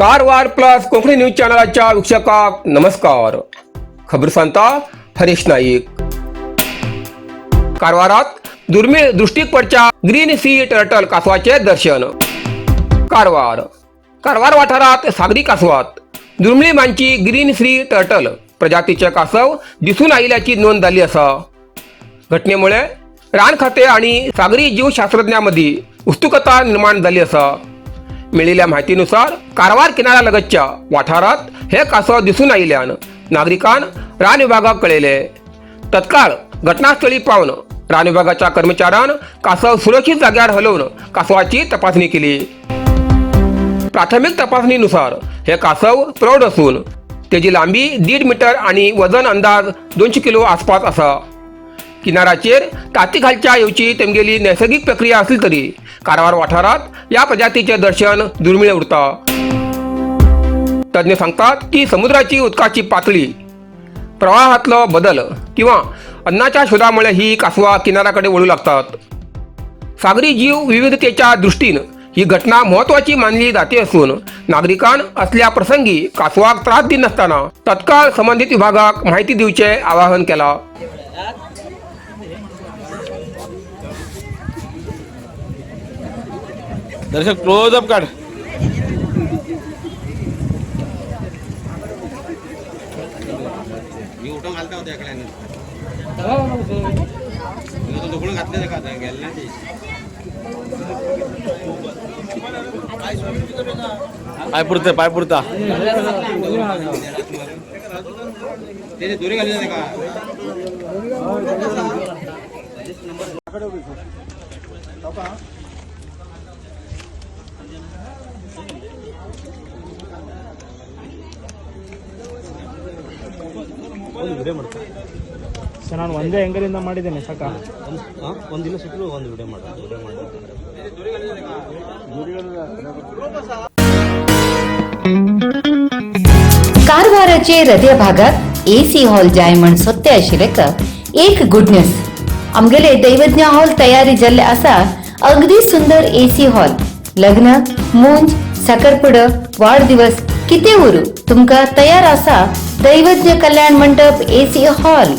Karwar plus Konkani news चॅनलाच्या वीक्षकांक नमस्कार. खबर सांगता हरीश नाईक. कारवारात दुर्मिळ दृष्टीक पडच्या ग्रीन सी टर्टल कासवाचे दर्शन. कारवार कारवार वाठारात सागरी कासवात दुर्मिळ मानची ग्रीन सी टर्टल प्रजातीचे कासव दिसून आयिल्ल्याची नोंद जाल्ली आसा. घटनेमुळे रान खाते आणि सागरी जीवशास्त्रज्ञांमध्ये उत्सुकता निर्माण झाली आसा. मेळिल्ल्या माहितीनुसार कारवार किनाऱ्यालगतच्या वाठारात हे कासव दिसून आयिल्ल्यान नागरिकान रान विभागाक कळयले. तत्काळ घटनास्थळी पावन रान विभागाच्या कर्मचाऱ्यान कासव सुरक्षित जाग्यार हलोवन कासवाची तपासणी केली. प्राथमिक तपासणीनुसार हे कासव प्रौढ असून तेजी लांबी 1.5 मीटर आणि वजन अंदाज 200 किलो आसपास आसा. किनाराचेर ताती घालच्या येवची तेमगेली नैसर्गिक प्रक्रिया आसली तरी कारवार वाठारात या प्रजातीचे दर्शन दुर्मिळ उरता. तज्ज्ञ सांगतात की समुद्राची उदकाची पातळी, प्रवाहातलो बदल किंवा अन्नाच्या शोधामुळे ही कासवा किनाऱ्याकडे वळू लागतात. सागरी जीव विविधतेच्या दृष्टीन ही घटना महत्वाची मानली जाते असून नागरिकान असल्या प्रसंगी कासवाक त्रास दिनासतना तत्काळ संबंधित विभागाक माहिती दिवचे आवाहन केला. दर्शक क्लोज अप काढ. मी उठून घालता होता एकल्याने. मी तो दुखणं घातले का गेले ना ते. पाय पुरतं, पाय पुरता. ते दोरी घातली जाते का? ಸರ್, ನಾನು ಒಂದೇ ಆ್ಯಂಗಲಿಂದ ಮಾಡಿದ್ದೇನೆ, ಸಾಕಾ? ಒಂದಿಲ್ಲ ಸಿಕ್ಕರು ಒಂದು ವಿಡಿಯೋ ಮಾಡ, ವಿಡಿಯೋ ಮಾಡ. कारवाराचे हृदय भागात एसी हॉल जाय म्हण सोदते आशिल्ले एक गुडनेस, आमगेले दैवज्ञ हॉल तयारी जाल्ले आसा. अगदी सुंदर एसी हॉल, लग्न, मुंज, साखरपुडो, वाढदिवस कितें उरू, तुमकां तयार आसा दैवज्ञ कल्याण मंडप एसी हॉल.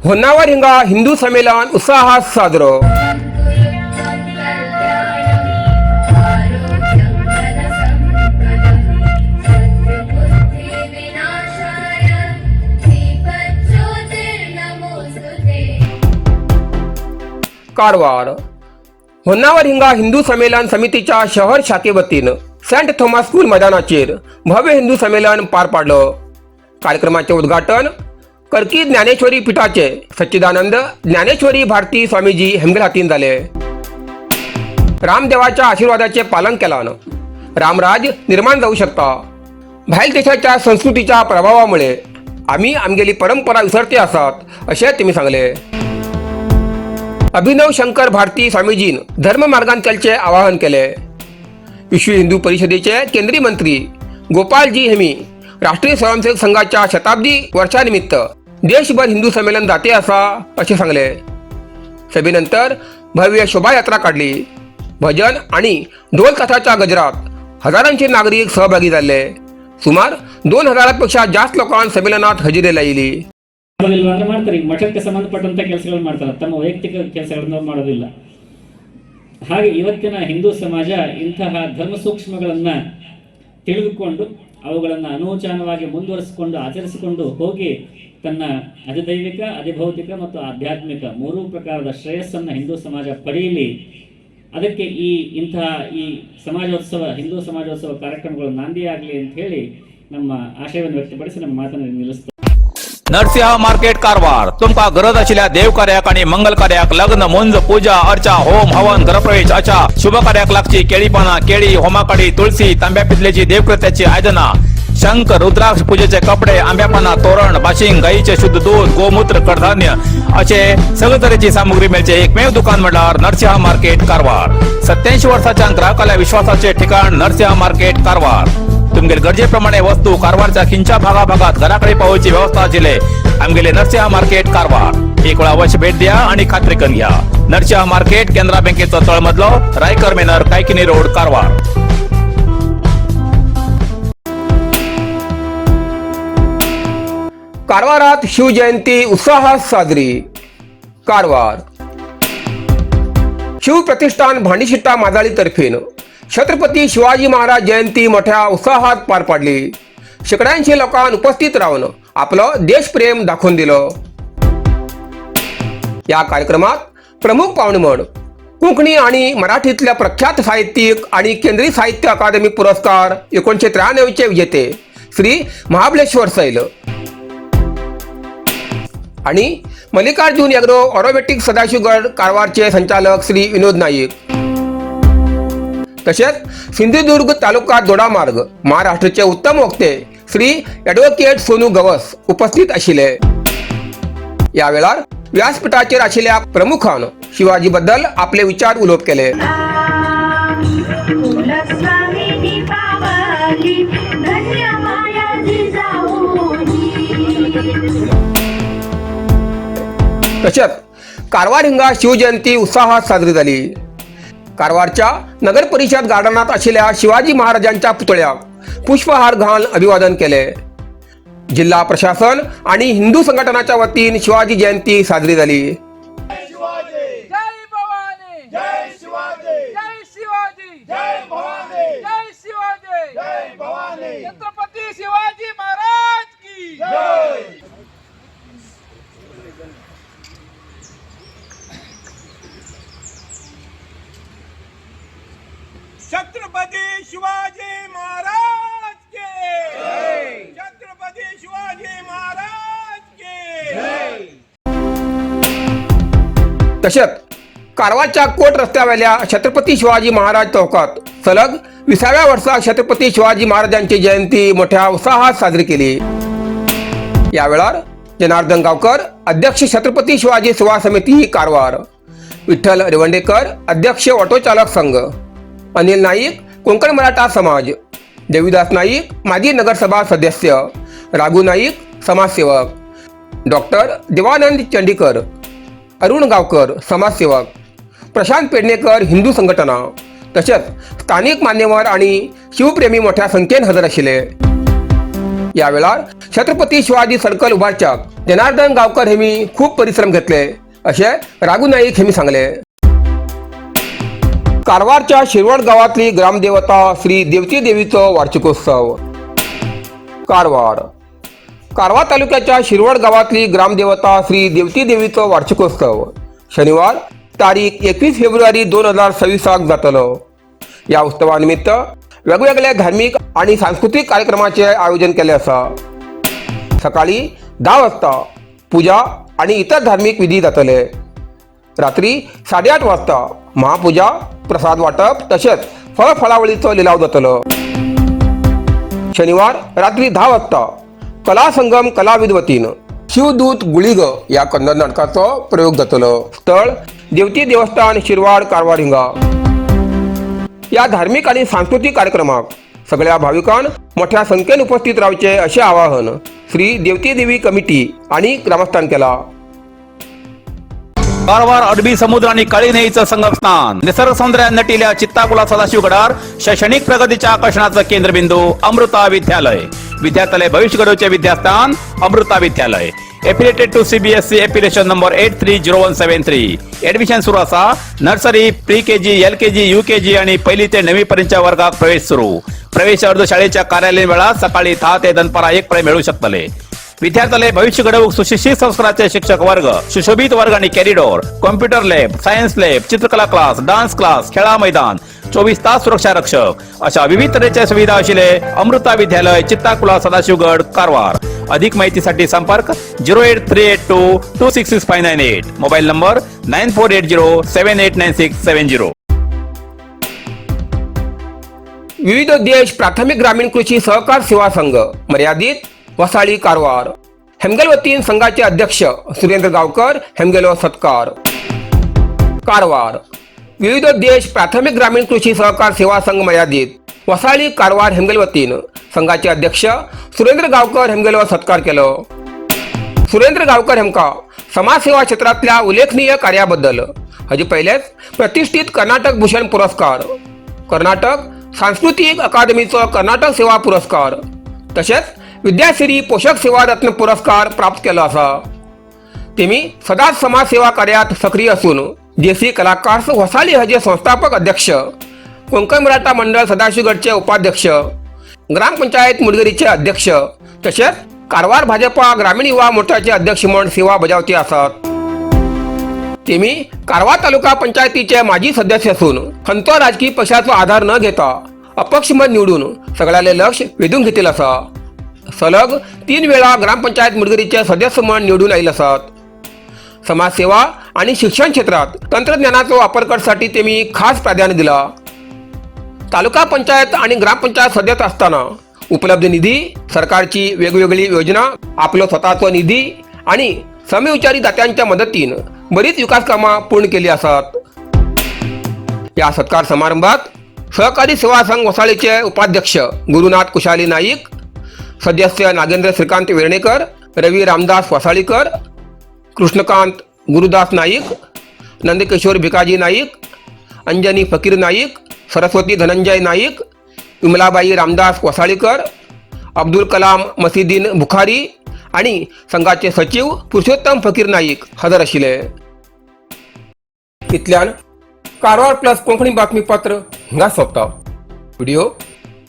होन्नावर हिंगा हिंदू संमेलन उत्साहात साजरो. कारवार होन्नावर हिंगा हिंदू संमेलन समितीच्या शहर शाखेवतीनं सेंट थॉमस स्कूल मैदानाचेर भव्य हिंदू संमेलन पार पाडलं. कार्यक्रमाचे उद्घाटन कर्की ज्ञानेश्वरी पीठाचे सच्चिदानंद ज्ञानेश्वरी भारती स्वामीजी हेमगेल हातीन झाले. रामदेवाच्या आशीर्वादाचे पालन केल्यान रामराज निर्माण जाऊ शकता. भायल देशाच्या संस्कृतीच्या प्रभावामुळे आम्ही आमगेली परंपरा विसरते आसात अशें तेमी सांगले. अभिनव शंकर भारती स्वामीजीन धर्म मार्गान चलचे आवाहन केले. विश्व हिंदू परिषदेचे केंद्रीय मंत्री गोपालजी हेमी राष्ट्रीय स्वयंसेवक संघाच्या शताब्दी वर्षानिमित्त देशभर हिंदू संमेलन जाते असा असे सांगले. सभेनंतर भव्य शोभायात्रा काढली. भजन आणि ढोल ताशाच्या गजरात हजारांचे नागरिक सहभागी झाले. सुमार 2000पेक्षा जास्त लोकांना संमेलनात हजेरी लायली. ಮಾಡೋದಿಲ್ವಾ ಅಂದ್ರೆ ಮಾಡ್ತಾರೆ. ಈಗ ಮಠಕ್ಕೆ ಸಂಬಂಧಪಟ್ಟಂತ ಕೆಲಸಗಳು ಮಾಡ್ತಾರೆ, ತಮ್ಮ ವೈಯಕ್ತಿಕ ಕೆಲಸಗಳನ್ನು ಮಾಡೋದಿಲ್ಲ. ಹಾಗೆ ಇವತ್ತಿನ ಹಿಂದೂ ಸಮಾಜ ಇಂತಹ ಧರ್ಮ ಸೂಕ್ಷ್ಮಗಳನ್ನು ತಿಳಿದುಕೊಂಡು, ಅವುಗಳನ್ನು ಅನೂಚಾನವಾಗಿ ಮುಂದುವರಿಸಿಕೊಂಡು, ಆಚರಿಸಿಕೊಂಡು ಹೋಗಿ ತನ್ನ ಅಧಿದೈವಿಕ, ಅಧಿಭೌತಿಕ ಮತ್ತು ಆಧ್ಯಾತ್ಮಿಕ ಮೂರೂ ಪ್ರಕಾರದ ಶ್ರೇಯಸ್ಸನ್ನು ಹಿಂದೂ ಸಮಾಜ ಪಡೆಯಲಿ. ಅದಕ್ಕೆ ಈ ಇಂತಹ ಈ ಸಮಾಜೋತ್ಸವ, ಹಿಂದೂ ಸಮಾಜೋತ್ಸವ ಕಾರ್ಯಕ್ರಮಗಳು ನಾಂದಿಯಾಗಲಿ ಅಂತ ಹೇಳಿ ನಮ್ಮ ಆಶಯವನ್ನು ವ್ಯಕ್ತಪಡಿಸಿ ನಮ್ಮ ಮಾತನ್ನು ನಿಲ್ಲಿಸ್ತೇನೆ. नरसिंह मार्केट कारवार. तुमका गरज आशिल्ल्या देव कार्याक आणि मंगल कार्याक, लग्न, मुंज, पूजा अर्चा, होम हवन, घरप्रवेश अशा शुभ कार्याक लागची केळी पाना, केळी, होमाकाडी, तुळशी, तांब्या पितलेची देवकृत्याची आयदना, शंख, रुद्राक्ष, पूजेचे कपडे, आंब्या पाना, तोरण, बाशिंग, गाईचे शुद्ध दूध, गोमूत्र, कडधान्य असे सगळे तरेची सामुग्री मेळचे एकमेव दुकान म्हणल्यार नरसिंहा मार्केट, कारवार. 87 वर्साच्या ग्राहकाला विश्वासाचे ठिकाण नरसिंहा मार्केट, कारवार. तुमगेले गरजेप्रमाणे वस्तू कारवारच्या खिंच्या भागाभागात घराकडे पावोवची व्यवस्था आशिल्ले आमगेले नरसिंहा मार्केट, कारवार. एक वेळा अवश्य भेट द्या आणि खात्री करून घ्या. नरसिंहा मार्केट, केनरा बँकेचो तळमजलो, रायकर मेनर, कायकिनी रोड, कारवार. कारवारात शिवजयंती उत्साहात साजरी. कारवार शिवप्रतिष्ठान भांडीशिट्टा माजाळी तर्फेन छत्रपती शिवाजी महाराज जयंती मोठ्या उत्साहात पार पाडली. शेकड्यांशी लोकांन उपस्थित राहून आपलं देशप्रेम दाखवून दिलं. या कार्यक्रमात प्रमुख पाहुणे म्हण कोकणी आणि मराठीतल्या प्रख्यात साहित्यिक आणि केंद्रीय साहित्य अकादमी पुरस्कार 1993चे विजेते श्री महाबळेश्वर सैल आणि मल्लिकार्जुन ॲग्रो ऑरोमॅटिक सदाशिवगड कारवारचे संचालक श्री विनोद नाईक, तसेच सिंधुदुर्ग तालुका दोडामार्ग महाराष्ट्राचे उत्तम वक्ते श्री ॲडव्होकेट सोनू गवस उपस्थित आशिल्ले. या वेळार व्यासपीठाचेर आशिल्ल्या प्रमुखान शिवाजीबद्दल आपले विचार उलोवप केले. कुलस्वामिनी पावली, धन्य माया जिजाऊनी. तसेच कारवार हिंगा शिवजयंती उत्साहात साजरी झाली. कारवारच्या नगर परिषद गार्डनात आशिल्ल्या शिवाजी महाराजांच्या पुतळ्याक पुष्पहार घालून अभिवादन केले. जिल्हा प्रशासन आणि हिंदू संघटनाच्या वतीन शिवाजी जयंती साजरी झाली. जय भवानी, जय शिवाजी, जय शिवाजी, जय भवानी, जय शिवाजी, जय भवानी, छत्रपती शिवाजी महाराज की जय. छत्रपती शिवाजी महाराज के, छत्रपती शिवाजी महाराज के. तसेच कारवारच्या कोट रस्त्यावेल्या छत्रपती शिवाजी महाराज चौकात सलग 20व्या वर्षात छत्रपती शिवाजी महाराजांची जयंती मोठ्या उत्साहात साजरी केली. या वेळार जनार्दन गावकर, अध्यक्ष छत्रपती शिवाजी सेवा समिती कारवार, विठ्ठल रिवंडेकर, अध्यक्ष ऑटो चालक संघ, अनिल नाईक, कोकण मराठा समाज, देवीदास नाईक, माजी नगरसभा सदस्य, राघू नाईक, समाजसेवक, डॉक्टर देवानंद चंडीकर, अरुण गावकर, समाजसेवक, प्रशांत पेडणेकर, हिंदू संघटना, तसेच स्थानिक मान्यवर आणि शिवप्रेमी मोठ्या संख्येन हजर आशिल्ले. या वेळार छत्रपती शिवाजी सर्कल उभारच्याक जनार्दन गावकर हेमी खूप परिश्रम घेतले असे राघू नाईक हेमी सांगले. कारवारच्या शिरवड गावातली ग्रामदेवता श्री देवती देवीचो वार्षिकोत्सव. कारवार. कारवार तालुक्याच्या शिरवड गावातली ग्रामदेवता श्री देवती देवीचो वार्षिकोत्सव शनिवार तारीख 21 फेब्रुवारी 2026 जातलो. या उत्सवानिमित्त वेगवेगळे धार्मिक आणि सांस्कृतिक कार्यक्रमाचे आयोजन केले आसा. सकाळी 10 वाजता पूजा आणि इतर धार्मिक विधी जातले. रात्री 8:30 वाजता महापूजा, प्रसाद वाटप तसेच फळफळावळीचो लिलाव जातलो. शनिवार रात्री 10 वाजता कला संगम कलाविद वतीन शिवदूत गुळीग या कन्नड नाटकाचो प्रयोग जातलो. स्थळ देवती देवस्थान, शिरवाड, कारवार हिंगा. या धार्मिक आणि सांस्कृतिक कार्यक्रमाक सगळ्या भाविकांन मोठ्या संख्येन उपस्थित रावचे असे आवाहन श्री देवती देवी कमिटी आणि ग्रामस्थान केला. कारवार अरबी समुद्र आणि काळी न्हंयीचं संगम स्थान, निसर्ग सौंदर्यात नटिल्या चित्ताकुला सदाशिवगडार शैक्षणिक प्रगतीच्या आकर्षणाचं केंद्रबिंदू अमृता विद्यालय. विद्यार्थ्यालय भविष्य घडवचे विद्यास्थान अमृता विद्यालय. Affiliated to CBSE, affiliation number 830173. Admission सुरू असा. Nursery, pre KG, LKG, UKG आणि पहिली ते नववी पर्यंतच्या वर्गात प्रवेश सुरू. प्रवेश अर्ज शाळेच्या कार्यालयीन वेळात सकाळी 10 ते दनपारा 1 पर्यंत मिळू शकतले. विद्यार्थ्याला भविष्य घडवूक सुशिक्षित संस्काराचे शिक्षक वर्ग, सुशोभित वर्ग आणि corridor, computer lab, science lab, चित्रकला क्लास, डान्स क्लास, खेळा मैदान, 24 तास सुरक्षा रक्षक अशा विविध तऱ्हेच्या सुविधा असलेले अमृता विद्यालय, चित्ताकुला, सदाशिवगड, कारवार. अधिक माहितीसाठी संपर्क 08382266598, mobile number 9480789670. विविध देश प्राथमिक ग्रामीण कृषी सहकार सेवा संघ मर्यादित, वसाळी कारवार हेमगेल वतीन संघाचे अध्यक्ष सुरेंद्र गावकर हेमगेलो सत्कार. कारवार. विविध देश प्राथमिक ग्रामीण कृषी सहकार सेवा संघ मर्यादित, वसाळी कारवार हेमगेल वतीन संघाचे अध्यक्ष सुरेंद्र गावकर हेमगेलो सत्कार केलो. सुरेंद्र गावकर हेमका समाजसेवा क्षेत्रातल्या उल्लेखनीय कार्याबद्दल हाजे पहिलेच प्रतिष्ठित कर्नाटक भूषण पुरस्कार, कर्नाटक सांस्कृतिक अकादमीचो कर्नाटक सेवा पुरस्कार तशेंच विद्याश्री पोषक सेवा रत्न पुरस्कार प्राप्त केलो आसा. तेमी सदांच समाजसेवा कार्यात सक्रीय असून जेसी कलाकार वसाली हजे संस्थापक अध्यक्ष, कोंकण मराठा मंडळ सदाशिवगडचे उपाध्यक्ष, ग्रामपंचायत मुडगेरीचे अध्यक्ष तशेंच कारवार भाजपा ग्रामीण युवा मोर्चाचे अध्यक्ष म्हूण सेवा बजावती आसात. तेमी कारवार तालुका पंचायतीचे माजी सदस्य असून खंयचो राजकीय पक्षाचो आधार न घेता अपक्ष मत निवडून सगळ्याले लक्ष वेधून घेतलें आसा. सलग 3 वेळा ग्रामपंचायत मुडगेरीचे सदस्य म्हूण निवडून आयिल्ले आसात. समाजसेवा आणि शिक्षण क्षेत्रात तंत्रज्ञानाचो वापर करसाठी तेमी खास प्राधान्य दिला. तालुका पंचायत आणि ग्रामपंचायत सदस्य असताना उपलब्ध निधी, सरकारची वेगवेगळी योजना, आपलो स्वतःचो निधी आणि समविचारी दात्यांच्या मदतीन बरीच विकास कामां पूर्ण केली आसात. या सत्कार समारंभात सहकारी सेवा संघ वसाळीचे उपाध्यक्ष गुरुनाथ कुशाली नाईक, सदस्य नागेंद्र श्रीकांत वेर्णेकर, रवी रामदास वसाळीकर, कृष्णकांत गुरुदास नाईक, नंदकिशोर भिकाजी नाईक, अंजनी फकीर नाईक, सरस्वती धनंजय नाईक, विमलाबाई रामदास वसाळीकर, अब्दुल कलाम मसिदीन बुखारी आणि संघाचे सचिव पुरुषोत्तम फकीर नाईक हजर आशिल्ले. इतल्यान कारवार प्लस कोंकणी बातमीपत्र हिंगा सोंपता. व्हिडिओ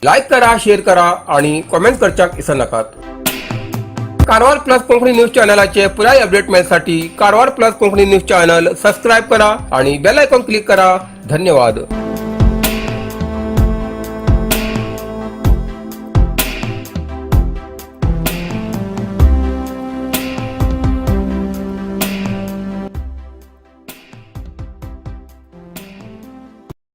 लायक करा, शेअर करा आणि कॉमेंट करच्याक विसरनाकात. कारवार प्लस कोंकणी न्यूज चॅनलाचे पुराय अपडेट मेळसाठी Karwar plus Konkani news channel subscribe करा आणि बेल आयकॉन क्लिक करा. धन्यवाद.